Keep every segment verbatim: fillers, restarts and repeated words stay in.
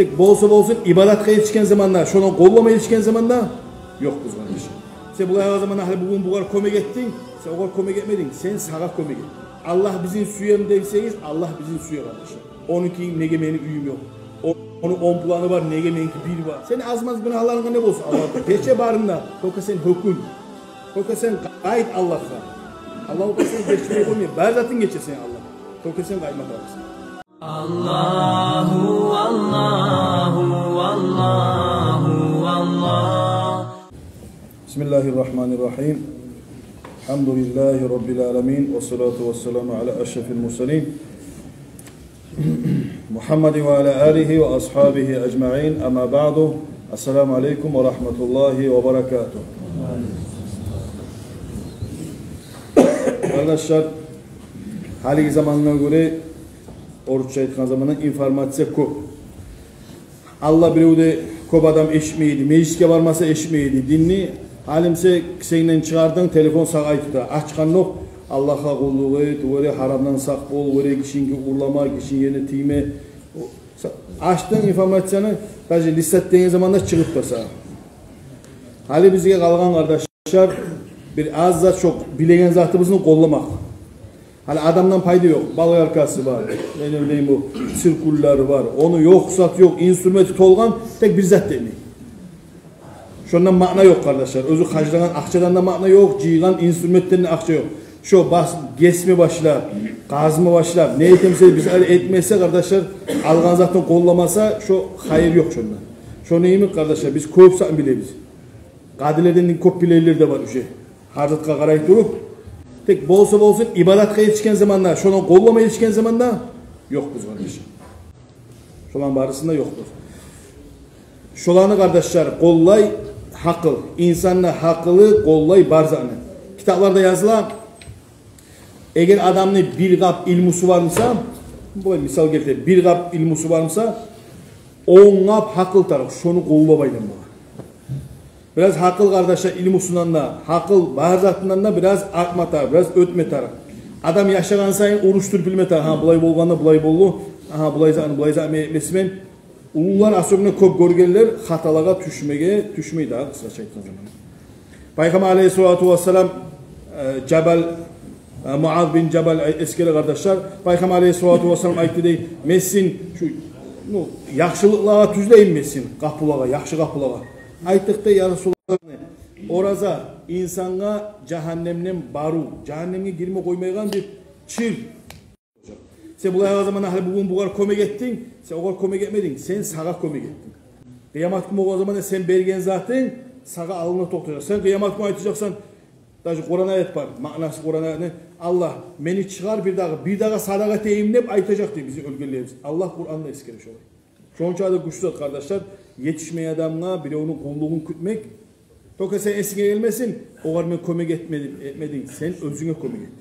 Тек болса болсун, ибадатгъа етишген заманда, шону къоллама етишген заманда ёкъбуз, къардаш. Сен булай заманда, гьали бугюн бугъар кёмек этдинг, сен огъар кёмек этмединг, сен сагъа кёмек этдинг. Аллагь бизин сюеми десегиз, Аллагь бизин сюе, къардаш. Онуки неге мени уьюм ёкъ? О-, ону он планы бар, неге меники бир бар? Сени аз-маз гюнагьларынга не болсун? Аллагь гече барын да, только сен гьёкюн. Только сен къайт Аллагьгъа. Аллагь сени гечмей къоймай, бар затын гече сени Аллагь. Только сен къайтма тарыкъсан. Аллагьу, Аллагьу, Аллагьу, Аллагь. بسم الله الرحمن الرحيم. الحمد لله رب العالمين، والصلاة والسلام على أشرف المرسلين محمد وعلى آله وأصحابه أجمعين. أما بعد. السلام عليكم ورحمة الله وبركاته. Къардашлар, гьалиги замангъа гёре, орусча айтгъан заманда, информация кёп. Аллагь, бирев де, кёп адам эшитмейди, межитге бармаса эшитмейди динни. Гьали сен кисенгден чыгъардынг, телефон сагъа айтып да, ачгъандокъ, Аллагьгъа къуллукъ эт, вёре, гьарамдан сакъ бол, вёре, гишиники урлама, гишини ерине тийме. Ачдынг информацияны, даже листать деген заманда чыгъып да сагъа. Гьали бизге къалгъан, къардашлар, бир аз зат, шо билеген затыбызны къолламакъ. Гьали адамдан пайда ёкъ. Болгаркасы бар, мен не билейим, бу циркуллары бар. Ону ёкъ зат ёкъ, инструменти толгъан, тек бир зат да этмей. Шондан маъна ёкъ, къардашлар. Оьзю харжлагъан акъчадан да маъна ёкъ, жыйгъан инструментден де акъча ёкъ. Шо бас-, гесме башлап, къазма башлап, не этемсе, биз гьали этмесе, къардашлар, алгъан затын къолламаса, шо хайыр ёкъ шонда. Шону йимик, къардашлар, биз кёп зат билебиз. Къадилерден де кёп билегенлер де бар уже. Гьар затгъа къарай туруп, тек болса болсун, ибадатгъа етишген заманда, шону къоллама етишген заманда ёкъбуз, къардаш. Шоланы барысында ёкъбуз. Шоланы, къардашлар, къоллай гьакъыл. Инсанны гьакъылы къоллай бар затны. Китапларда языла, эгер адамны бир къап илмусу бармыса, бу мисал гелтире, бир къап илмусу бармыса, он къап гьакъыл тарыкъ, шону къоллап айланмагъа. Бираз гьакъыл, къардашлар, илмусундан да, гьакъыл бар затындан да бираз артма тарыкъ, бираз оьтме тарыкъ. Адам яшагъан сайын урушдуруп билме тарыкъ. Гьа, булай болгъанда булай болду. Агьа, булай затны, булай затны мен этмесмен. Уллулар, особенно кёп гёргенлер, хаталагъа тюшмеге, тюшмей дагъы, къысгъача айтгъан заманда. Пайхаммар алейгьиссалату вассалам, э, Жабал, э, Муаз бин Жабал, э, эсгере, къардашлар. Пайхаммар алейгьиссалату вассалам айтды дей: «Мен сизин шу, ну, яхшылыкълагъа тюзлейимми сизин, къапулагъа, яхшы къапулагъа?» Айтдыкъ дей: «Я Расулаллагь, ораза инсангъа жагьаннемден барыв, жагьаннемге гирме къоймайгъан бир чыр. Сен булай заманда, гьали бугюн бугъар кёмек этдинг, сен огъар кёмек этмединг, сен сагъа кёмек этдинг. Къыямат гюн болгъан заманда сен берген затынг сагъа аллына токътажакъ. Сен къыямат гюн айтажакъсан, даже Къуран аят бар, маънасы Къуран аятны: Аллагь, мени чыгъар, бир дагъы, бир дагъы садагъа этейим», – деп айтажакъ дей бизин оьлгенлерибиз. Аллагь Къуранда эсгере шолай. Шонча да гючлю зат, къардашлар, етишмейген адамгъа биревню къуллугъун кютмек. Только сен эсинге гелмесин, огъар мен кёмек этмедим, этмединг, сен оьзюнге кёмек этдинг.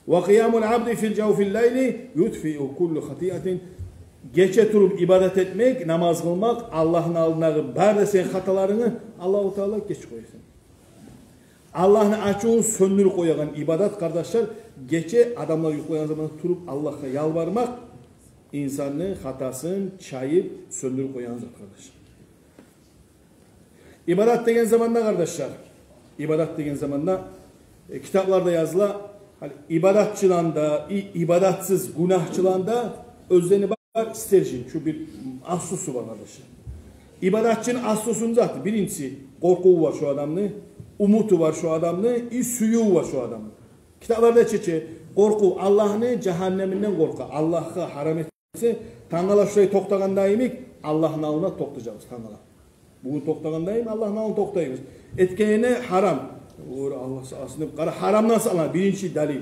«Ва къиямул абди фи жавфил лайли ютфиу кулла хатиатин». Гече туруп ибадат этмек, намаз къылмакъ, Аллагьны алдындагъы бары да сени хаталарынгны Аллагьу Таала гечип къоя сени. Аллагьны ачувун сёндюрюп къоягъан ибадат, къардашлар, гече адамлар юхлагъан заманда туруп Аллагьгъа ялбармакъ, инсанны хатасын чайып, сёндюрюп къоягъан зат, къардашлар. Ибадат деген заманда, къардашлар, ибадат деген заманда, э, китапларда языла, гьали, ибадатчыланы да, и-, ибадатсыз гюнагьчыланы да оьзлени бар стержень, шу бир аслусу бар, къардашлар. Ибадатчыны аслусуну заты, биринчиси, къоркъуву бар шу адамны, умуту бар шу адамны, и сюювю бар шу адамны. Китапларда чече, къоркъув, Аллагьны жагьаннеминден къоркъа. Аллагьгъа гьарам этсе, тангала шулай токътагъанда йимик, Аллагьны алдына токътажакъбыз тангала. Бугюн токътагъанда йимик, Аллагьны алдына токътайбыз. Этгенине гьарам. О, Аллагь сакъласын деп, къара, гьарамдан сакълана, биринчи далил.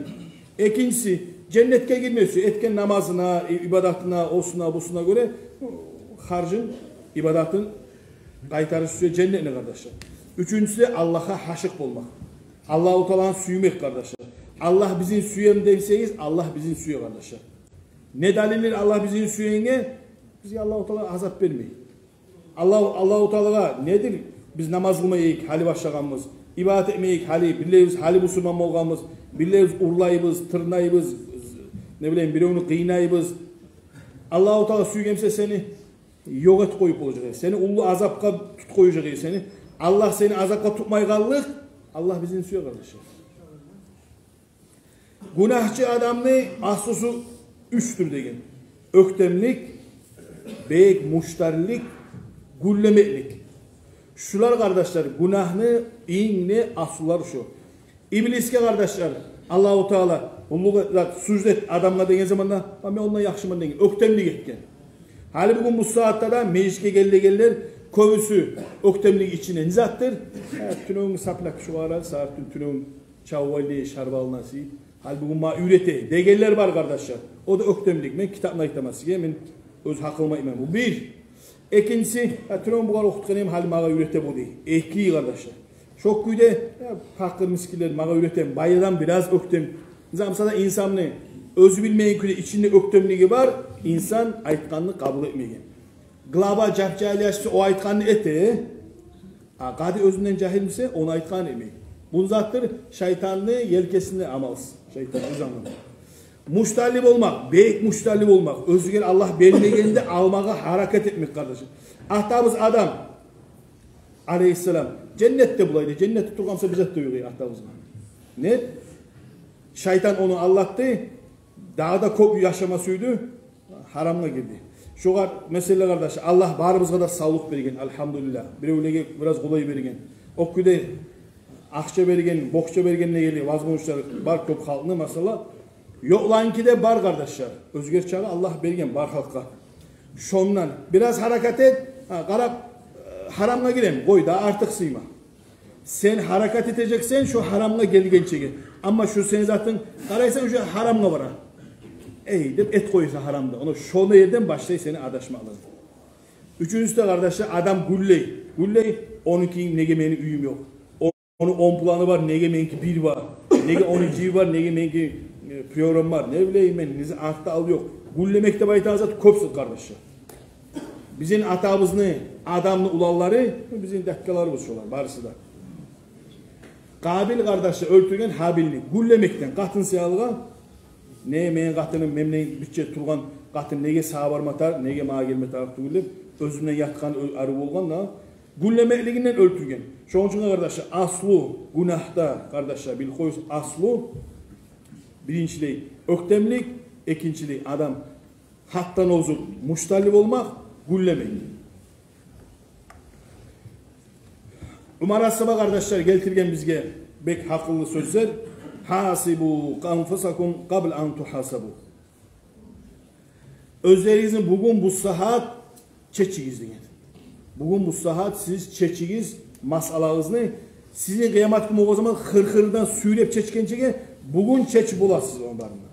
Экинчиси, женнетге гирме сюе, этген намазына, и-, ибадатына, осуна, бусуна гёре харжын, ибадатын къайтарып сюе женнетни, къардашлар. Уьчюнчюсю, Аллагьгъа гьашыкъ болмакъ. Аллагьу Тааланы сюймек, къардашлар. Аллагь бизин сюеми десегиз, Аллагь бизин сюе, къардашлар. Не далилдир Аллагь бизин сюегенге? Бизге Аллагьу Таала азап бермей. Аллагь, Аллагьу Таалагъа недир биз намаз къылмай эдик, гьали башлагъанбыз. Ибадат этмей эдик, гьали билебиз, гьали бусурман болгъанбыз. Билебиз, урлайбыз, тырнайбыз, не билейим, биревню къыйнайбыз. Аллагьу Таала сюйген буса сени, ёкъ этип къоюп болажакъ эди. Сени уллу азапгъа тутуп къояжакъ эди сени. Аллагь сени азапгъа тутмай къаллыкъ, Аллагь бизин сюе, къардашлар. Гюнагьчы адамны аслусу уьчдюр деген: оьктемлик, бек муштарлик, гюллемеклик. Шулар, къардашлар, гюнагьны инг де аслулары шо. Иблисге, къардашлар, Аллагьу Таала, уллу зат, сужда эт адамгъа деген заманда, «Ва мен ондан яхшыман» деген, оьктемлик этген. Гьали бугюн бу сагьатда да межитге гелегенлер кёбюсю оьктемлик ичинде не затдыр? Э, тюнегюн сапнак шугъара, сагьат тюн, тюнегюн чаввалли, шарбалына сийип, гьали бугюн магъа уьйрете дегенлер бар, къардашлар. О да оьктемлик. Мен китапны айтаман сизге, мен оьз гьакъылыма айтмайман. Бу бир. Экинчиси, я, тюнегюн бугъар охутгъан эдим, гьали магъа уьйрете бу дей. Эки, къардашлар. Шо кюйде, я, пакъыр-мискинлер магъа уьйретген, байдан бираз оьктем. Мисал, мисалда, инсанны оьзю билмейген кюйде ичинде оьктемлиги бар, инсан айтгъанны къабул этмейген. Глава жап-жагьил яшаса, о айтгъанны эте. А къади оьзюнден жагьил буса, ону айтгъанын этмей. Бу затдыр шайтанны елкесинде амалсыз. Шайтан оьз амалы. Муштарлы болмакъ, бек муштарлы болмакъ. Оьзюне Аллагь бермегенни алмагъа гьаракат этмек, къардашым. Атабыз Адам алейгьиссалам женнетде болай эди. Женнетде тургъан буса, бир зат да ёкъ эди атабызгъа. Не? Шайтан ону алдатды. Дагъы да кёп яшама сюйдю. Гьарамгъа гирди. Шогъар месела, къардаш, Аллагь барыбызгъа да савлукъ берген, альгьамдулиллагь. Биревлеге бираз къолай берген. О кюйде акъча берген, бокъча берген, не геле, возможностьлар бар кёп халкъны, масала. Ёкъларынки де бар, къардашлар. Оьзгер чагъы Аллагь берген бар халкъгъа. Шондан бираз гьаракат эт, гьа, къарап, э, гьарамгъа гирем, къой да, артыкъ сыйма. Сен гьаракат этежексен шо гьарамгъа гелгенчеге. Амма шо сени затынг, къарайсан, уже гьарамгъа бара. Эй, деп эт къоясан гьарамда. Ону шону ерден башлай сени адашмакълыгъынг. Уьчюнчюсю де, къардашлар, адам гюллей. Гюллей, онуки неге мени уьюм ёкъ? Ону он планы бар, неге меники бир бар? Неге ону жыйы бар, неге меники, э, приёрум бар? Не билейим мен, неге артда ал ёкъ? Гюллемек деп айтагъан зат кёп зат, къардашлар. Бизин атабызны, Адамны уланлары, бизин дядькаларыбыз шолар барысы да. Къабил, къардашлар, оьлтюрген Гьабилни гюллемекден, къатын саялыгъа, не, мени къатыным, менден бирче тургъан къатын неге сагъа барма тарыкъ, неге магъа гелме тарыкъ тюгюл деп, оьзюнден ятгъан, оь-, арив болгъан да, гюллемеклигинден оьлтюрген. Шону учун, къардашлар, аслу гюнагьда, къардашлар, билип къоюгъуз, аслу биринчилей оьктемлик, экинчилей адам гьатдан озуп муштарлы болмакъ, гюллемек. Умар асгьаба, къардашлар, гелтирген бизге бек гьакъыллы сёзлер: «Гьасибу анфусакум къабла ан тугьасабу». Оьзлеригизни бугюн бу сагьат чечигиз деген. Бугюн бу сагьат сиз чечигиз масъалагъызны. Сизин къыямат гюн болгъан заман хыр-хырдан сюйреп чечгенчеге бугюн чечип боласыз ону барын да.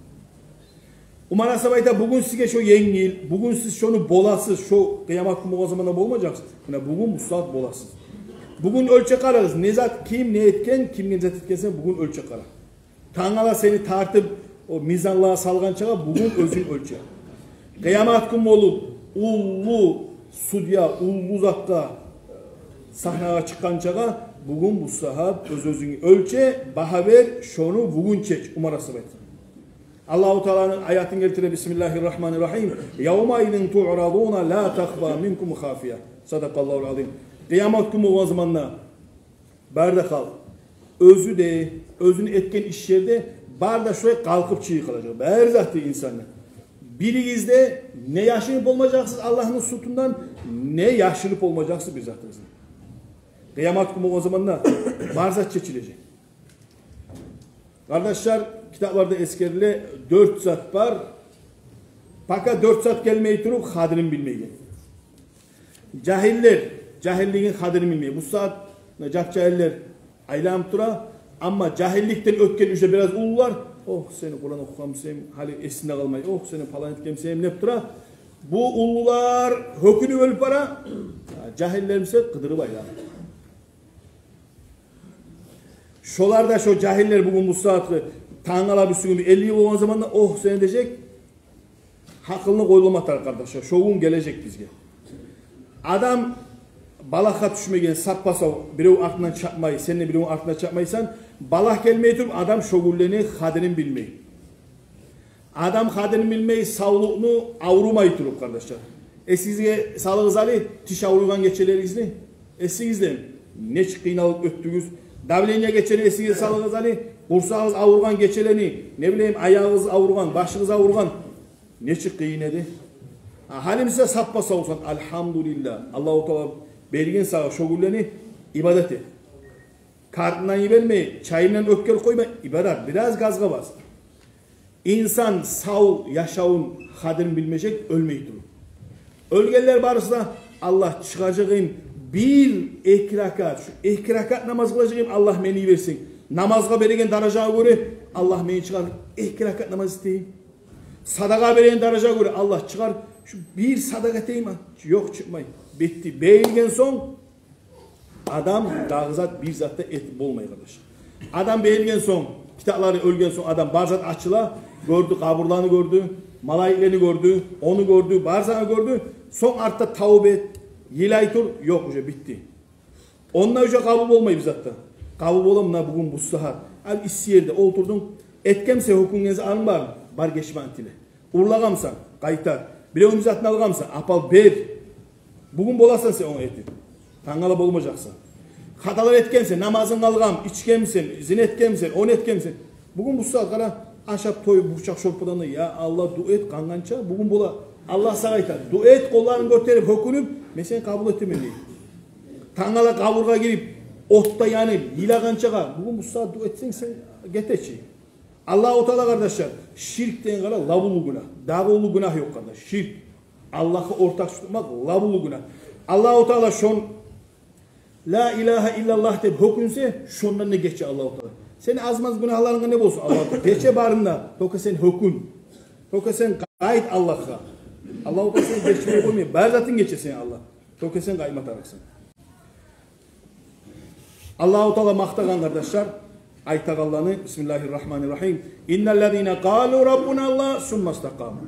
Умар асгьаба айта, бугюн сизге шо енгил, бугюн сиз шону боласыз, шо къыямат гюн болгъан заманда болмажакъсыз. Муна бугюн бу сагьат боласыз. Бугюн оьлчеп къарагъыз, не зат ким не этген, ким не зат этген, сен бугюн оьлчеп къара. Тангала сени тартып, о мизанлагъа салгъанчагъа бугюн оьзюнг оьлче. Къыямат гюн болуп, уллу судья, уллу затгъа, сагьнагъа чыкъгъанчагъа бугюн бу сагьат оьз-оьзюнгню оьлче, багьа бер, шону бугюн чеч, Умар асгьаба айтгъан. Аллагьу Тааланы аятын гелтире: «Бисмиллагьи ррагьмани ррагьим. Явмаизин туърадуна ла тахфа минкум хафия». Садакъаллагьул азим. Къыямат гюн болгъан заманда бары да халкъ, оьзю де, оьзюню этген ишлери де, бары да шулай къалкъып чыгъып къалажакъ. Бары зат да, инсанлар. Биригиз де не яшырып болмажакъсыз Аллагьны сутундан, не яшырып болмажакъсыз бир затыгъызны. Къыямат гюн болгъан заманда бары зат чечилежек. Къардашлар, китапларда эсгериле, дёрт зат бар. Пока дёрт зат гелмей туруп, къадирин билмейген. Жагьиллер, жагьиллигин къадирин билмей. Бу сагьат жап-жагьиллер айланып тура. Амма жагьилликден оьтген уже бираз уллулар: «Ох, сени Къуран охугъанмысам, гьали эсинде къалмай, ох, сени палан этгенмисем», – деп тура. Бу уллулар гьёкюнюп оьлюп бара, жагьиллер буса къыдырып айлана. Шолар да, шо жагьиллер бугюн бу сагьатгъы, тангала бирсигюн бир элли йыл болгъан заманда, ох, сени дежек, гьакъылны къойлама тарыкъ, къардашлар. Шо гюн гележек бизге. Адам балагьгъа тюшмеген, саппа-сав, бирев артындан чапмай, сен де биревню артындан чапмайсан, балагь гелмей туруп, адам шо гюнлени къадирин билмей. Адам къадирин билмей, савлукъну аврумай туруп, къардашлар. Эсигизге салыгъыз гьали тиш авруйгъан гечелеригизни. Эсигиздеми? Нечик къыйналып оьтдюгюз? Давление гечени эсигизге салыгъыз гьали. Къурсагъыгъыз авруйгъан гечелени, не билейим, аягъыгъыз авруйгъан, башыгъыз авруйгъан. Нечик къыйын эди. А гьали мисал саппа-савсан, альгьамдулиллагь. Аллагьу Таала берген сагъа шо гюнлени, ибадат эт. Картындан йибермей, чайындан оьтгерип къойма, ибадат, бираз газгъа бас. Инсан сав яшавун къадрин билмежек оьлмей туруп. Оьлгенлер барысы да: «Аллагь, чыгъажагъым бир эки ракаат, шу эки ракаат намаз къылажагъым, Аллагь мени йиберсин. Намазгъа береген даражагъа гёре Аллагь мени чыгъар, эки ракаат намаз этейим. Садагъа береген даражагъа гёре Аллагь чыгъар, шу бир садагъа этейим». Ёкъ, чыкъмай. Битди. Берилген сонг, адам дагъы зат, бир зат да этип болмай, къардаш. Адам берилген сонг, китаплары оьлген сонг, адам бар зат ачыла, гёрдю, къабурланы гёрдю, малайиклени гёрдю, ону гёрдю, бар затны гёрдю. Сонг артда тавба эт, йылай тур, ёкъ, уже битди. Онда уже къабул болмай бир зат да. Къабул бола муна бугюн бу сагьат. Ал исси ерде олтурдунг, этгенмисен гьёкюнген затларынг бар, бар гечмекни тиле. Урлагъанмысан, къайтар. Биревню затын алгъанмысан, апар бер. Бугюн боласан сен ону этип. Тангала болмажакъсан. Хаталар этгенмисен, намазынг къалгъан, ичгенмисен, зина этгенмисен, ону этгенмисен. Бугюн бу сагьат къара, ашап тоюп, бурчакъ шорпадан да, я Аллагь, дуа эт, къангъанча, бугюн бола. Аллагь сагъа айта, дуа эт, къолларынг гётерип, гьёкюнюп, мен сени къабул этемен, дей. Тангала къабургъа гирип, отда янып, йылагъанчагъа, бугюн бу сагьат дуа этсенг сен, гете чи. Аллагьу Таала, къардашлар, ширк деген къара, лап уллу гюнагь. Дагъы уллу гюнагь ёкъ, къардаш. Ширк. Аллагьгъа ортакъчы тутмакъ лап уллу гюнагь. Аллагьу Таала шон «Ла илагьа иллаллагь» деп гьёкюнсе, шондан да гече Аллагьу Таала. Сени аз-маз гюнагьларынга не болсун, Аллагьу Таала гече барын да, только сен гьёкюн. Только сен къайт Аллагьгъа. Аллагьу Таала сени гечмей къоймай, бар затын гече сени Аллагь. Только сен къайтма тарыкъсан. Аллагьу Таала макътагъан, къардашлар, айтагъанланы, бисмиллагьи ррагьмани ррагьим. «Инналлазина къалу раббуналлагь сумма истакъаму».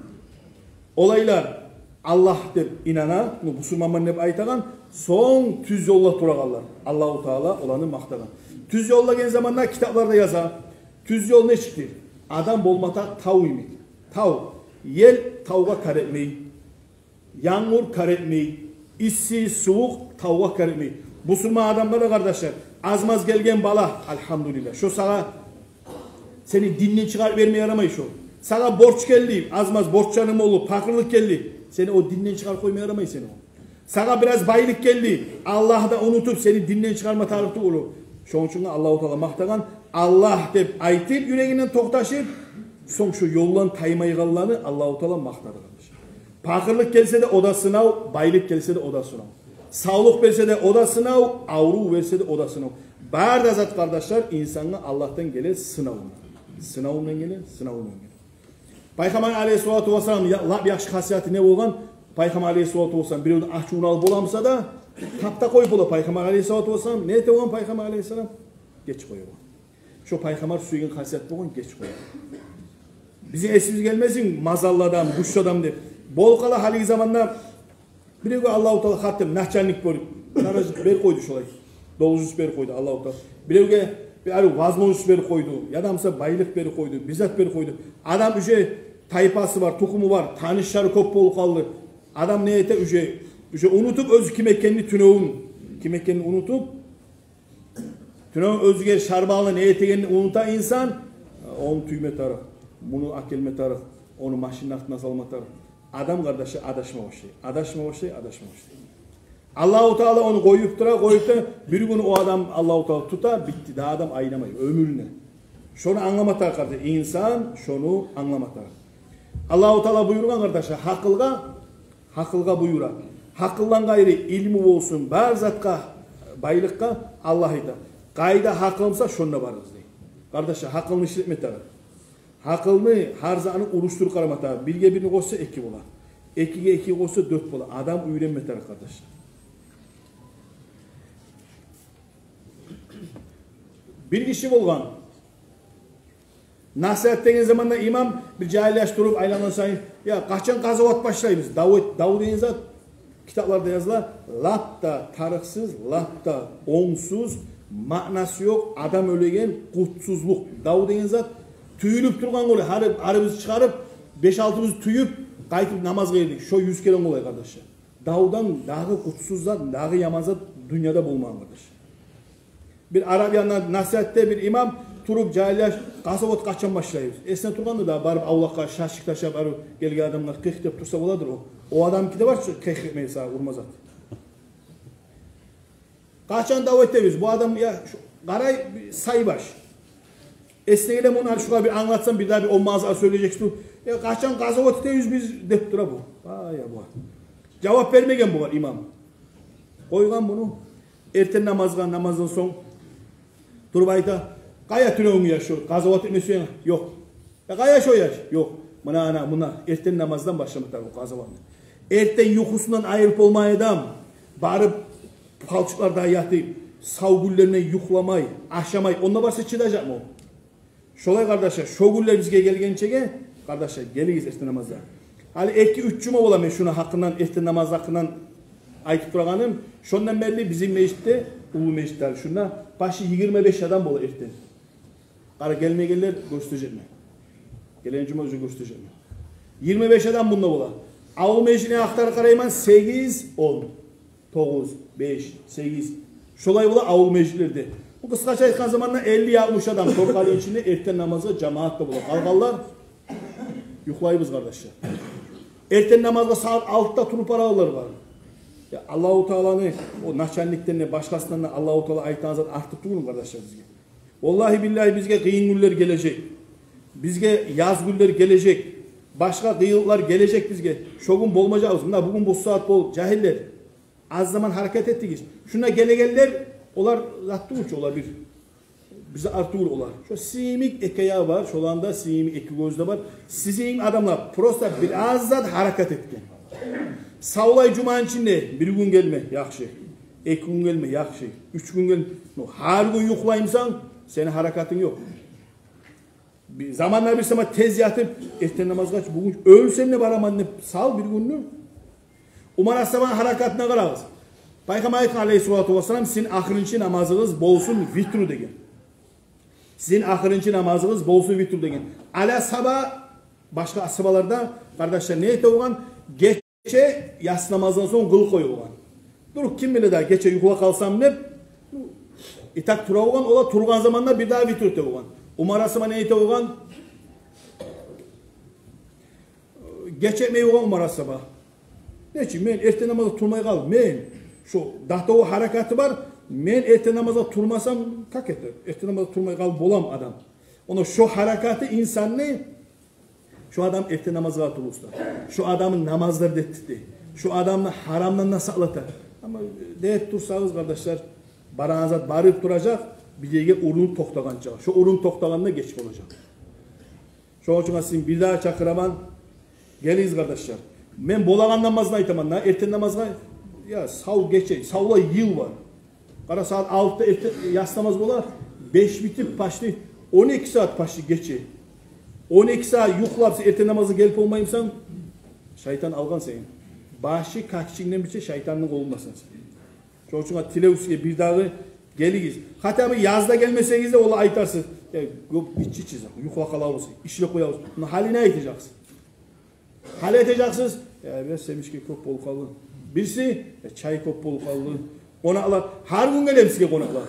Олайлар Аллагь деп инана, ну, бусурманман деп айтагъан, сонг тюз ёлда турагъанлар. Аллагьу Таала оланы макътагъан. Тюз ёлда деген заманда китапларда яза. Тюз ёл нечикдир? Адам болма тарыкъ тав йимик. Тав. Ел тавгъа кар этмей. Янгур кар этмей, исси, сувукъ тавгъа кар этмей. Бусурман адамгъа да, къардашлар, аз-маз гелген бала, альгьамдулиллагь. Шо сагъа сени динден чыгъарып берме ярамай шо. Сагъа борч гелди, аз-маз борчларынг болду, пакъырлыкъ гелди. Сени о динден чыгъарып къойма ярамай сени о. Сагъа бираз байлыкъ гелди, Аллагьны да унутуп, сени динден чыгъарма тарыкъ тюгюл о. Шону учун Аллагьу Таала макътагъан, Аллагь деп айтып, юрегинден токъташып, сонг шо ёлдан таймайгъанланы Аллагьу Таала макътады, къардаш. Пакъырлыкъ гелсе де, о да сынав, байлыкъ гелсе де, о да сынав. Савлукъ берсе де, о да сынав, аврув берсе де, о да сынав. Бары да зат, къардашлар, инсангъа Аллагьдан геле сынавундан. Сынавундан геле, сынавундан геле. Пайхаммар алейгьиссалату вассалам я-, лап яхшы хасияты не болгъан? Пайхаммар алейгьиссалату вассалам биревню ачувун алып боламыса да, тапта къоюп бола. Пайхаммар алейгьиссалату вассалам не эте болгъан? Пайхаммар алейгьиссалам геч къоя болгъан. Шо пайхаммар сюйген хасият болгъан, геч къоя. Бизин эсибизге гелмесин, мазаллы адам, гючлю адам деп. Болуп къала гьалиги заманда биревге Аллагьу Таала хатта начальник болуп, даража берип къойду шолай. Должность берип къойду Аллагьу Таала. Биревге бир возможность берип къойду, яда буса байлыкъ берип къойду, бир зат берип къойду. Адам уже тайпасы бар, тухуму бар, танышлары кёп болуп къалды. Адам не эте, уже, уже унутуп оьзю ким экенин, тюневюн ким экенин унутуп, тюневюн оьзюне шарбагъын не этегенин унута инсан. Ону тюйме тарыкъ, муну алып гелме тарыкъ, ону машинни артына салма тарыкъ. Адам, къардашлар, адашма башлай, адашма башлай, адашма башлай. Аллагьу Таала ону къоюп тура, къоюп тура. Бир гюн о адам Аллагьу Таала тута, битди, дагъы адам айнымай оьмюрюне. Шону англама тарыкъ, къардашлар, инсан шону англама тарыкъ. Аллагьу Таала буюргъан, къардашлар, гьакъылгъа, гьакъылгъа буюра. Гьакъылдан къайры илму болсун, бар затгъа, байлыкъгъа Аллагь айта: «Къайда гьакъылым буса, шонда барыгъыз», — дей. Къардашлар, гьакъылны ишлетме тарыкъ. Гьакъылны, гьар затны урушдуруп къарама тарыкъ. Бирге бирни къошса, эки бола. Экиге эки къошса, дёрт бола. Адам уьйренме тарыкъ, къардашлар. Бир гиши болгъан. Насигьат деген заманда имам бир жагьил яш туруп, айлангъан сайын: «Я, къачан къазават башлайбыз? Дав эт, дав деген зат». Китапларда языла, лап да тарыкъсыз, лап да онгсуз, маънасы ёкъ, адам оьлеген къутсузлукъ. Дав деген зат тюйюлюп тургъан гёре, гьар, гьарибиз чыгъарып, беш-алтыбыз тюйюп, Къайтып намазгъа гирдик. Шо юз керен къолай, къардашлар. Давдан дагъы къутсуз зат, дагъы яман зат дюньяда болмагъан, къардашлар. Бир арабияда насигьатда бир имам туруп, жагьил яш: «Къазават къачан башлайбыз?» Эсине тургъанда да барып авлакъгъа шашлык ташлап, барып гелген адамгъа къыйыкъ деп турса боладыр о. О адамныки де бар чы къыйыкъ этмей сагъа урма зат. Къачан дав этебиз? Бу адам, я, шу, къарай, бир сайбаш. Эсине геле муну, гьали шугъар бир англатсам, бир дагъы бир он магъаза сёйлежек тюгюл. «Я, къачан къазават этебиз биз?» — деп тура бу. Ай, я бу. Жавап бермеген бугъар имам. Къойгъан буну. Эртен намазгъа, намаздан сонг туруп айта: «Къайда тюнегюнгю яш, шо къазават этме сюеген?» «Ёкъ». «Я къайда шо яш?» «Ёкъ». «Муна, ана, муна, эртен намаздан башлама тарыкъ о къазаватны. Эртен юхусундан айрылып болмай адам, барып палчыкъларда ятып, сав гюнлер булан юхламай, ашамай, онда барса чыдажакъмы о?» Шолай, къардашлар, шо гюнлер бизге гелгенчеге, къардашлар, гелигиз эртен намазгъа. Гьали эки-уьч жума бола мен шуну гьакъындан, эртен намаз гьакъындан айтып турагъаным. Шондан берли бизин межитде, уллу межитде, шунда башы йигирма беш адам бола эртен. Къара, гелмегенлер гёрсетежекмен. Гелеген жума уже гёрсетежекмен. Йигирма беш адам мунда бола. Авул межитине ахтарып къарайман, сегиз, он, тогъуз, беш, сегиз. Шолай бола авул межитлерде. Бу, къысгъача айтгъан заманда, элли-алтмыш адам Торкъалиевни ичинде эртен намазгъа жамаатда бола. Къалгъанлар юхлайбыз, къардашлар. Эртен намазгъа сагьат алтыда туруп барагъанлар бар. Я, Аллагьу Тааланы о начальникден де, башгъасындан да Аллагьу Таала айтагъан зат артыкъ тюгюлмю, къардашлар, бизге? Валлагьи, биллагьи, бизге къыйын гюнлер гележек. Бизге яз гюнлер гележек. Башгъа къыйынлыкълар гележек бизге. Шо гюн болмажакъбыз. Муна бугюн бу сагьат бол, жагьиллер. Аз заман гьаракат этдигиз. Шунда гелегенлер, олар зат тюгюл чю, олар бир, бир зат тюгюл олар. Шо сизин йимик эки аягъы бар, шоланы да сизин йимик эки гёзю де бар. Сизин йимик адамлар просто бираз зат гьаракат этген. Савлай жуманы ичинде бир гюн гелме, яхшы. Эки гюн гелме, яхшы. Уьч гюн гел-, ну, гьар гюн юхлаймысан, сени гьаракатынг ёкъ. Бир заманда бир сама тез ятып, эртен намазгъа чы, бугюн оьлсем де бараман деп сал бир гюнню. Умар асгьабаны гьаракатына къарагъыз. Пайхаммар айтгъан, алейгьиссалату вассалам: «Сизин ахырынчы намазыгъыз болсун витру», — деген. «Сизин ахырынчы намазыгъыз болсун витру», — деген. Али асгьаба, башгъа асгьабалар да, къардашлар, не эте болгъан? Гече яссы намаздан сонг къылып къоя болгъан. Дюр, ким биле дагъы, гече юхлап къалсам деп, и так тура болгъан, олар тургъан заманда бир дагъы витру эте болгъан. Умар асгьаба не эте болгъан? Гече этмей болгъан Умар асгьаба. Нечик, мен эртен намазгъа турмай къал, мен шо датову гьаракаты бар, мен эртен намазгъа турмасам, как это? Эртен намазгъа турмай къалып болам адам. Ону шо гьаракаты инсанны, шо адам эртен намазгъа тургъузду. Шо адамны намазлар да этдирди. Шо адамны гьарамдан да сакълата. Амма, э, деп турсагъыз, къардашлар, барагъан зат барып туражакъ, бир ерге урунуп токътагъанча. Шо урунуп токътагъанда геч болажакъ. Шону учун сизин бир дагъы чакъыраман, гелигиз, къардашлар. Мен болагъан намазны айтаман да, эртен намазгъа, я, сав гече, савлай йыл бар. Къара, сагьат алтыда эртен яссы намаз бола, беш битип, почти он эки сагьат почти гече. Он эки сагьат юхлап, сен эртен намазгъа гелип болмаймысан, шайтан алгъан сени. Башы капчыгъынгдан биче шайтанны къолундасан сен. Шону учун тилев сизге бир дагъы, гелигиз. Хотя бы язда гелмесегиз де, олар айтарсыз: «Я, кёп иччи чизик, юхлап къалабыз, ишлеп къоябыз». Муну гьалын не айтажакъсыз? Гьали айтажакъсыз: «Я, бираз семечка кёп болуп къалды». Бириси: «Я, чай кёп болуп къалды». Къонакълар, гьар гюн гелеми сизге къонакълар?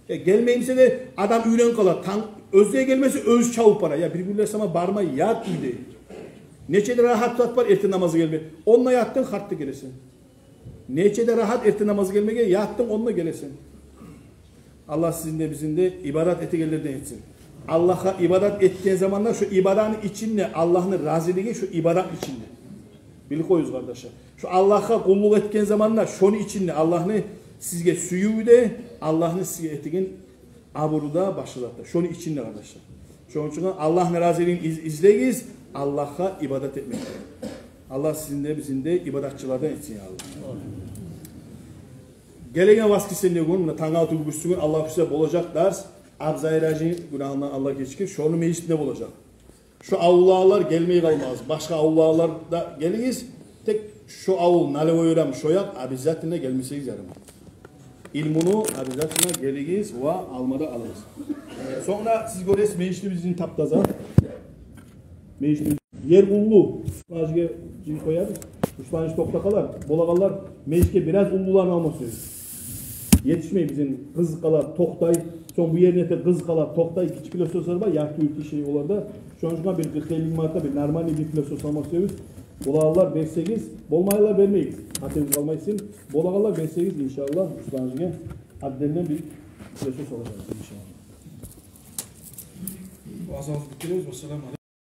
Я, гелмей буса да, адам уьйренип къала. Танг оьзлер гелмесе, оьзю чабып бара. Я, бир гюнлер сама бармай ят уьйде. Нече де рагьат зат бар эртен намазгъа гелме. Онда ятдынг, къайтып гелесен. Нече де рагьат эртен намазгъа гелмеге, ятдынг, онда гелесен. Аллагь сизин де, бизин де ибадат этегенлерден этсин. Аллагьгъа ибадат этген заманда, шо ибадатны ичинде Аллагьны разилиги, шо ибадатны ичинде. Билип къоюгъуз, къардашлар. Шо Аллагьгъа къуллукъ этген заманда, шону ичинде Аллагьны сизге сюювю де, Аллагьны сизге этеген абуру да, башгъа зат да. Шону ичинде, къардашлар. Шону учун Аллагьны разилигин из-, излегиз, Аллагьгъа ибадат этмекде. Аллагь сизин де, бизин де ибадатчылардан этсин, я Аллагь. Гелеген воскресенье гюн, муна тангалты гюн, бирисигюн, Аллагь сюйсе, болажакъ дарс, Абзай гьажини, гюнагьындан Аллагь гечгир, шону межитинде болажакъ. Шо авуллагъылар гелмей къалмагъыз, башгъа авуллагъылар да гелигиз. Тек шо авул, Налевой уьйрем, шо якъ обязательно гелмесегиз ярамай. Илмуну обязательно гелигиз ва алма да алыгъыз. Сонг да сиз гёресиз, межитибиз бизин таптаза. Межитибиз Ер уллу. Гьажиге жыйып къоябыз. Уьч тане токътап къалар. Болагъанлар межитге бираз уллуланы алма сюебиз. Етишмей бизин къызыкъ къала, токътай. Сонг бу ерин эте къызыкъ къала, токътай. Гиччи пылесослар бар, ярты юрт иши оларда. Шону учун бир къыркъ-элли минг манатгъа бир нормальный бир пылесос алма сюебиз. Болагъанлар берсегиз, болмайгъанлар бермейик. Хатиригиз къалмасын. Болагъанлар берсегиз, иншаАллагь, Руслан гьажиге отдельно бир пылесос алажакъбыз, иншаАллагь. Ваъзабызны битиребиз. Вассаламу алейкум.